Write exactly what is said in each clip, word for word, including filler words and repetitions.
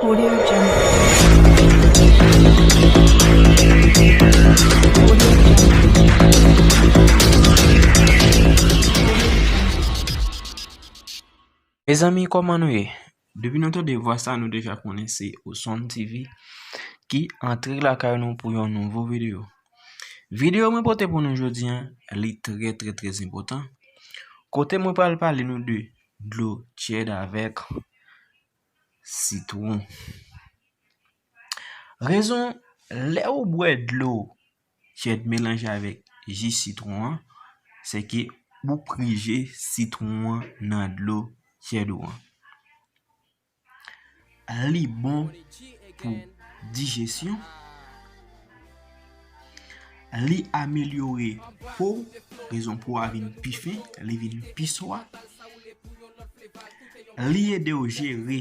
Audio Jungle. Mezanmi, kòman nou ye? Depi nou tande vwa sa, nou deja konnen se Oson TV ki antre lakay nou pou yon nouvo videyo. Videyo mwen pote pou nou jodi a, li trè, trè, trè enpòtan. Kote mwen pral pale nou de dlo tchèd avèk sitwon. Rezon, lè ou bwè dlo tchèd melanje avèk ji sitwon an, se ke ou prije sitwon an nan dlo tchèd ou an. Li bon pou dijesyon. Li amelyore po, rezon po a vin pi fen, li vin pi swa. Li ede w jere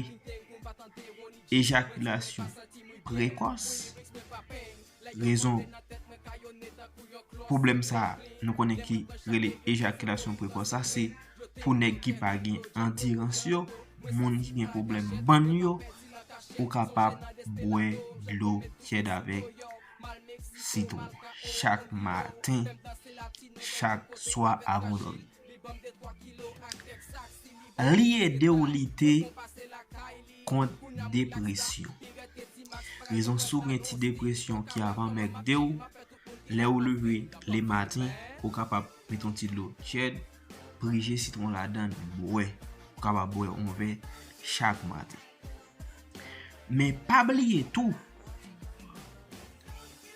ejakilasyon prekòs. Rezon pwoblèm sa a, nou konnen ki rele ejakilasyon prekòs sa, se pou nèg ki pa gen andirans yo, moun ki gen pwoblèm bann yo, ou kapab bwè dlo tchèd avèk sitwon chak maten, chak swa avan w dòmi. Li ede w lite kont depresyon. Rezon, si w gen ti depresyon ki avanmègde w, lè w leve lematen, ou kapab met yon ti dlo tchèd, prije sitwon ladan l, bwè. Ou kapab bwè yon vè chak maten. Men pa bliye tou,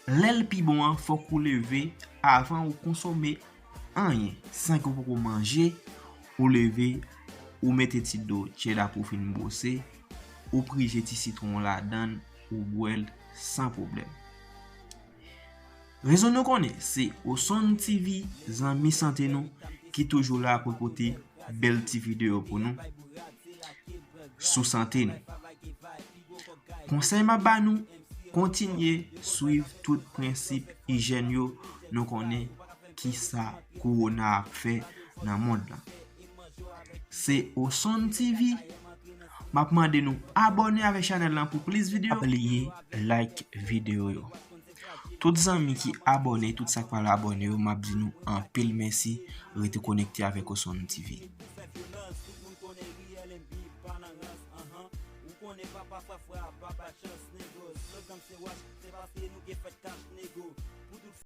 lè l pi bon an, fòk ou leve avan ou konsome anyen, san ke w poko manje, ou leve, ou mete ti dlo tchèd a pou w fin bwose, ou prije ti sitwon ladan l, ou bwè l san pwoblèm. Rezon, nou konnen, se Oson TV, zanmi sante nou, ki toujou la pou pote bèl ti videyo pou nou sou sante nou. Konsèy m ap ba nou, kontinye swiv tout prensip ijyèn yo, nou konnen kisa kowona ap fè nan mond lan. Se Oson TV. M ap mande nou abòne avèk chanèl lan pou plis videyo. Pa bliye like videyo yo. Tout zanmi ki abòne, tout sa k pral abòne yo, m ap di nou anpil mèsi. Rete konekte avèk Oson TV. Ou konnen papa fwa fwa papa chans nego. Slogan se wach, se paske nou gen fèt kach nego.